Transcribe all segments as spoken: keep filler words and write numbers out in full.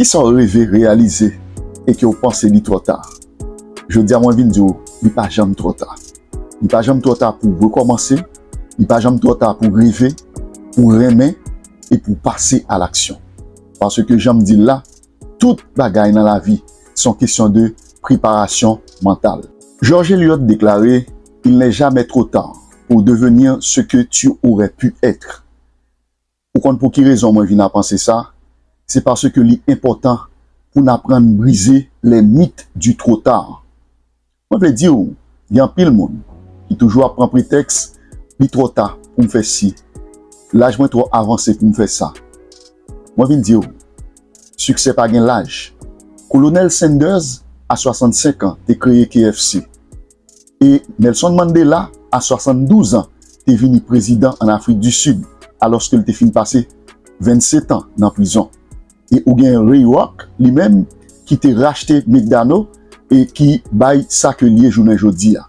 Kisa w reve reyalize e ke w panse li twò ta? Jodi a mwen vin di w, li pa janm twò ta. Li pa janm twò ta pou w rekòmanse, li pa janm twò ta pou w reve, pou w renmen e pou w pase a laksyon. Paske jan m di l la, tout bagay nan lavi se yon kesyon de preparasyon mantal. George Eliot deklare, Il n'est jamais trop tard pour devenir ce que tu aurais pu être. Ou konn pou ki rezon mwen vin a panse sa? Se paske li enpòtan pou n aprann brize les mythes du trop tard. Mwen vle di w, gen anpil moun ki toujou ap pran pretèks, li twò ta pou m fè si, laj mwen twò avanse pou m fè sa. Mwen vin di w, siksè pa gen laj. Kolonèl Sanders, a swasannsenk an, te kreye K F C. E Nelson Mandela, a swasanndouz an, te vini prezidan ann Afrik di Sid, alòske l te fin pase vennsetan an nan prizon. E ou gen Ray Kroc, li menm, ki te rachte McDonald e ki bay sa ke l ye jounen jodi a.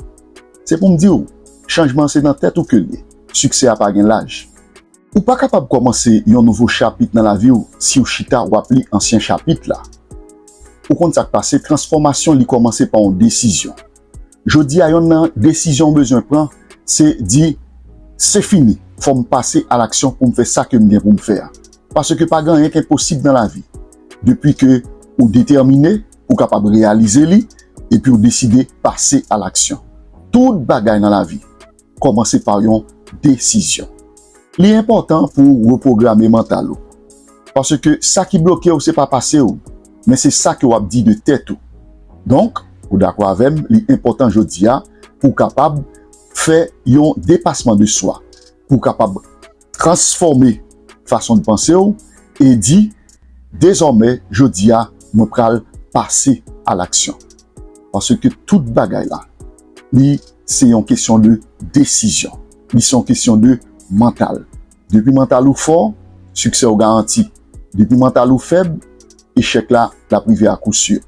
Se pou m di w, chanjman se nan tèt ou ke l ye. Siksè a pa gen laj. Ou pa kapab kòmanse yon nouvo chapit nan lavi w si w chita w ap li ansyen chapit la. Ou konn sa k pase, transfòmasyon li kòmanse pa yon desizyon. Jodi a, yonn nan desizyon w bezwen pran, se di, se fini, fò m pase a laksyon pou m fè sa ke m gen pou m fè a. Paske pa gen anyen k enposib nan lavi. Depi ke ou detèmine, ou kapab reyalize li, epi ou deside pase a laksyon. Tout bagay nan lavi kòmanse pa yon desizyon. Li enpòtan pou w repwograme mantal ou. Paske sa ki bloke w, se pa pase w, men se sa ke w ap di de tèt ou. Donk, ou dakò avè m, li enpòtan jodi a pou w kapab fè yon depasman de swa, pou w kapab transfòme fason de panse w e di, dezòmè, jodi a, mwen pral pase a laksyon. Paske tout bagay la, li se yon kesyon de desizyon. Li se yon kesyon de mantal. Depi mantal ou fò, siksè w garanti. Depi mantal ou fèb, echèk la, l ap rive a kou si.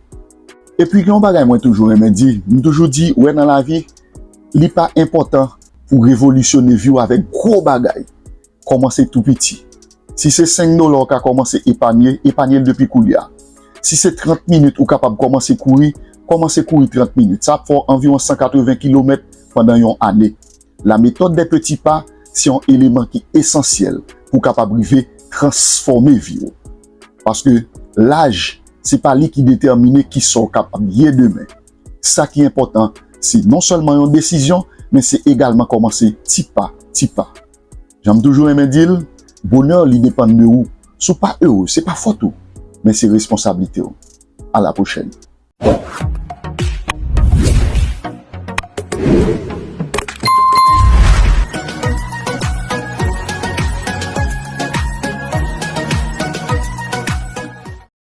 Epi gen yon bagay mwen toujou renmen di, m toujou di, wè nan lavi, li pa enpòtan pou revolisyone vi w avèk gwo bagay. Kòmanse tou piti. Si se senk dola w ka kòmanse epanye, epanye l depi koulye a. Si se trant minit ou kapab kòmanse kouri, kòmanse kouri trant minit. Sa ap fè w anviwon san katreven kilomèt pandan yon ane. La méthode des petits pas se yon eleman ki esansyèl pou w kapab rive transfòme vi w. Paske laj, se pa li ki detèmine kisa w kapab ye demen. Sa ki enpòtan, se non sèlman yon desizyon, men se egalman kòmanse ti pa, ti pa. Jan m toujou renmen di l, bonè li depann de ou. Si w pa ere, se pa fòt ou, men se responsablite w. A la pwochèn.